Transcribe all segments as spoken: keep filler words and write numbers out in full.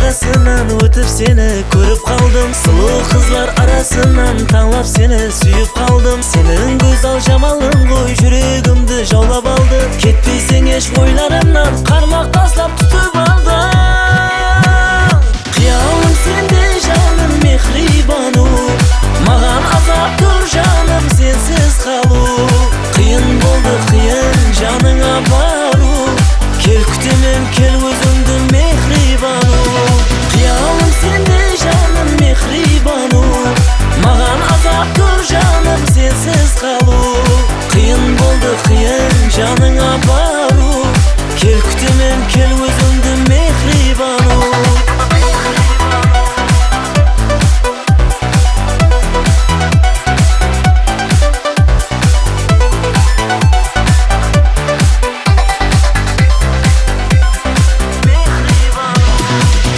Arasınan ótip seni kórip qaldım. Sulıw qızlar arasınan tańlap seni súyip qaldım. Seniń gózzal jamallıń ǵoy júregimdi jawlap aldı. Ketpeyseń hesh oylarımnan, qarmaq taslap tútip aldım. Qıyalım sende, janım Mehribanu, maǵan azapdur, janım, sensiz qalıw. Qıyın boldı, qıyın janıńa barıw. Kel, kútemen, kel ózińdi, Mehribanu. Qıyalım sende, janım Mehribanu, maǵan azapdur, janım, sensiz qalıw. Qıyın boldı, qıyın janıńa barıw. Kel, kútemen, kel ózińdi, Mehribanu.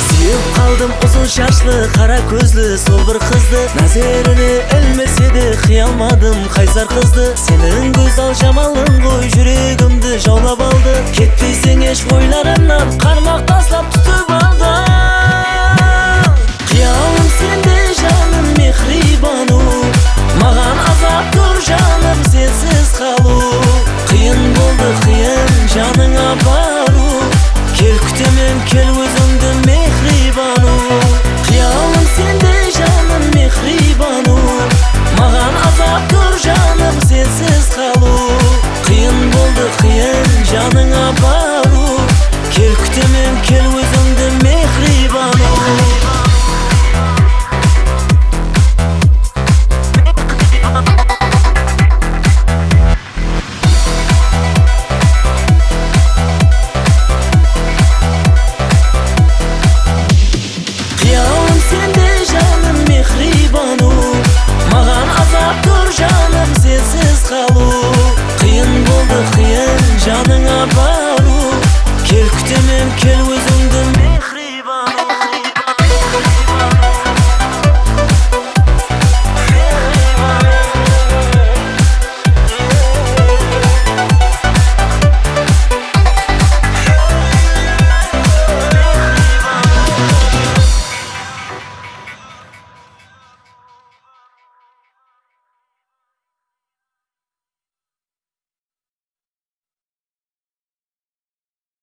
Súyip qaldım uzın shashlı, qara kózli sol bir qızdı. Názerine ilmese de, qıya almadım qaysar qızdı. Seniń gózzal jamallıń ǵoy júregimdi jawlap aldı. Ketpeyseń hesh oylarımnan, qarmaq taslap tútip aldım. Qıyalım sende, janım Mehribanu, maǵan azapdur, janım, sensiz qalıw. Qıyın boldı, qıyın janıńa barıw. Kel, kútemen, kel ózińdi, Mehribanu. Qıyalım sende, janım Mehribanu, maǵan azapdur, janım, sensiz qalıw. Qıyın boldı, qıyın janıńa barıw. Kel, kútemen, kel